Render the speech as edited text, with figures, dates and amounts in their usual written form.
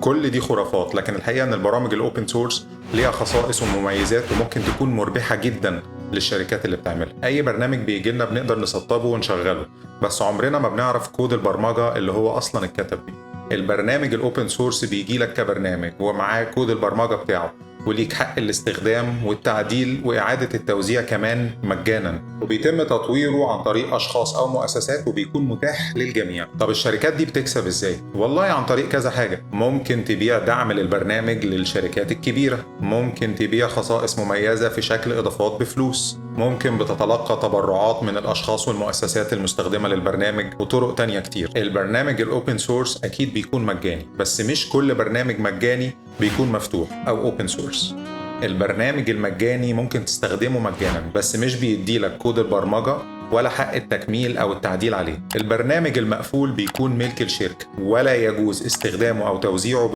كل دي خرافات، لكن الحقيقة ان البرامج ال open source ليها خصائص ومميزات وممكن تكون مربحة جدا للشركات اللي بتعملها. اي برنامج بيجي لنا بنقدر نسطبه ونشغله، بس عمرنا ما بنعرف كود البرمجة اللي هو اصلا اتكتب بيه. البرنامج ال open source بيجي لك كبرنامج ومعاه كود البرمجة بتاعه، وليك حق الاستخدام والتعديل وإعادة التوزيع كمان مجانا، وبيتم تطويره عن طريق أشخاص أو مؤسسات وبيكون متاح للجميع. طب الشركات دي بتكسب إزاي؟ والله عن طريق كذا حاجة. ممكن تبيع دعم للبرنامج للشركات الكبيرة، ممكن تبيع خصائص مميزة في شكل إضافات بفلوس، ممكن بتتلقى تبرعات من الأشخاص والمؤسسات المستخدمة للبرنامج، وطرق تانية كتير. البرنامج ال open source أكيد بيكون مجاني، بس مش كل برنامج مجاني بيكون مفتوح أو open source. البرنامج المجاني ممكن تستخدمه مجانا، بس مش بيديلك كود البرمجة ولا حق التكميل أو التعديل عليه. البرنامج المقفول بيكون ملك الشركة ولا يجوز استخدامه أو توزيعه.